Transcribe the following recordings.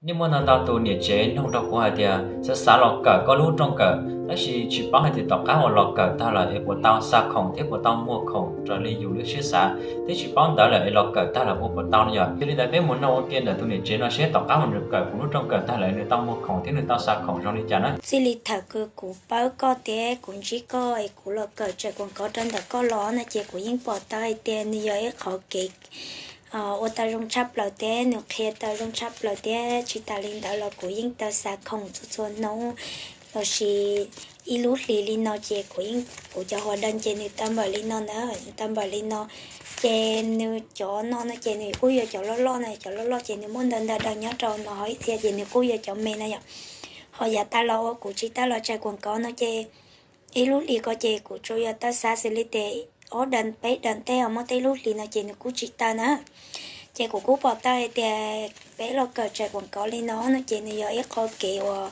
Nej muaj ntau ntau tus niam tsev nug rau kuv hais tias xav xav los kawm koj lub rooj kawm, tab sis tsis paub hais tias tom qab uas los kawm tag lawm es puas tau xa khoom thiab puas tau muag khoom raws li yus lub siab xav, thiab tsis paub ntawv lawm es los kawm tag lawm ua puas tau no yom. Yog li ntawd peb mus nug ua ke ntawm tus niam tsev no seb tom qab uas nws kawm kuv lub rooj kawm tag lawm nws tau muag khoom thiab nws tau xa khoom zoo li cas na. Txij li thaum kws kuv paub koj thiab kuv ntsib koj es kuv los kawm tsam kuas kov rau ntawm koj los no ces kuv yeej pom tau hais tias nws yog ib qhov kev ua tau zoo tshaj plaws thiab nws qhia tau zoo tshaj plaws thiab tsis tas li ntawd los kuv yeej tau xa khoom txhua txhua hnub lossis ib lub hlis li no ces kuv yeej, kuv cov hua daj ces nws tau npawm li no na, tau npawm li no. Ces nws cov no no ces nws kuj yog cov loj loj na, cov loj loj ces nws muaj ntau ntau daws nyob rau no, ho ib txhia ces nws kuj yog cov me na yom. Ho yav tas los uas kuv tsis tau los tsam kuas kov no ces ib lub hlis ko ces kuv tsuas yog tau xa xws li tias ob daws peb daws tej, ho muaj tej lub hlis no ces nws kuj tsis tau na. Ces kuv kuj pom tau hais tias peb los kawm tsam kuas kov li no no ces nws yog ib qho kev uas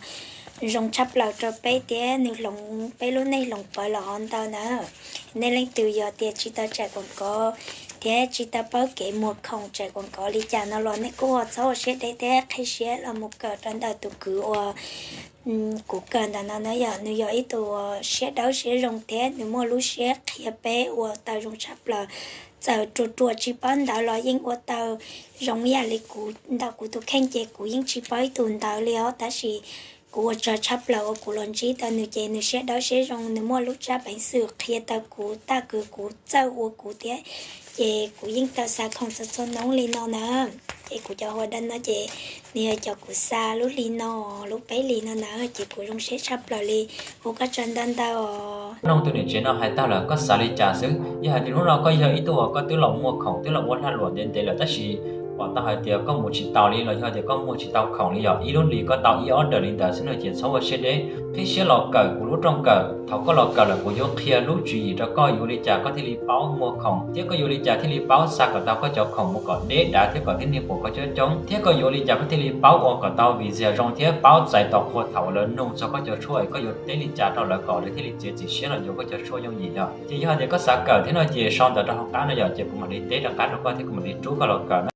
zoo tshaj plaws rau peb thiab nws hloov peb lub neej hloov pawv los hov ntau na. Nej leej twg yog tias tsis tau tsam kuas kov thiab tsis tau paub kev muag khoom tsam kuas kov li cas no los nej kuj ua txhob ua siab deb thiab qhib siab los mus kawm rau ntawm tus kwv uas kuv kawm ntawm no na yom. Nws yog ib tug siab dawb siab zoo thiab nws muaj lub siab qhia peb ua tau zoo tshaj plaws. Txawm ruam ruam tsis paub ntawv los yeej ua tau zoo ib yam li kuv ntawm kuv tus kheej ces kuv yeej tsis paub ib tug ntawv li os, tab sis kuv ua tsaug tshaj plaws uas kuv los ntsib tau nws ces nws siab dawb siab zoo, nws muaj lub tsab peev xwm qhia tau kuv tag kws kuv txawj ua kuv thiab. Ces kuv yeej tau xa khoom txhua txhua hnub li no na. Ces kuv cov hua daj no ces nws yog cov kuv xa lub hli no, lub peb hlis no na, ces kuv zoo siab tshaj plaws li. Ua koj tsaug ntau ntau os. Noog tus niam tsev no hais tag lawm koj xav li cas xwb. Yog hais tias hnub no koj yog ib tug uas koj twb los muag khoom twb los ua lag luam ntev ntev lawm tab sis pom tau hais tias koj mus tsis taus li los yog tias koj muag tsis tau khoom li yom, ib lub hlis koj tau ib order li ntawd xwb no ces txhob ua siab deb, qhib siab los kawm kuv lub rooj kawm. Thaum koj los kawm lawm kuv yuav qhia lub tswv yim rau koj yuav ua li cas koj thiaj li paub muag khoom thiab koj yuav ua li cas thiaj li paub xa kom tau koj cov khoom mus kom deb dav thiab kom tib neeg pom koj coob coob, thiab koj yuav ua li cas koj thiaj li paub ua kom tau video zoo thiab paub txais tau qhua thaum uas lawv nug txog koj cov tshuaj es koj yuav teb li cas rau lawv kom lawv thiaj li txiav txim siab los yuav koj cov tshuaj yooj yim yom. Ces yog hais tias koj xav kawm thiab no ces sau ntawv rau hauv qab no yom, ces kuv mam li teb rov qab rau koj thiab kuv mam li rub koj los kawm na.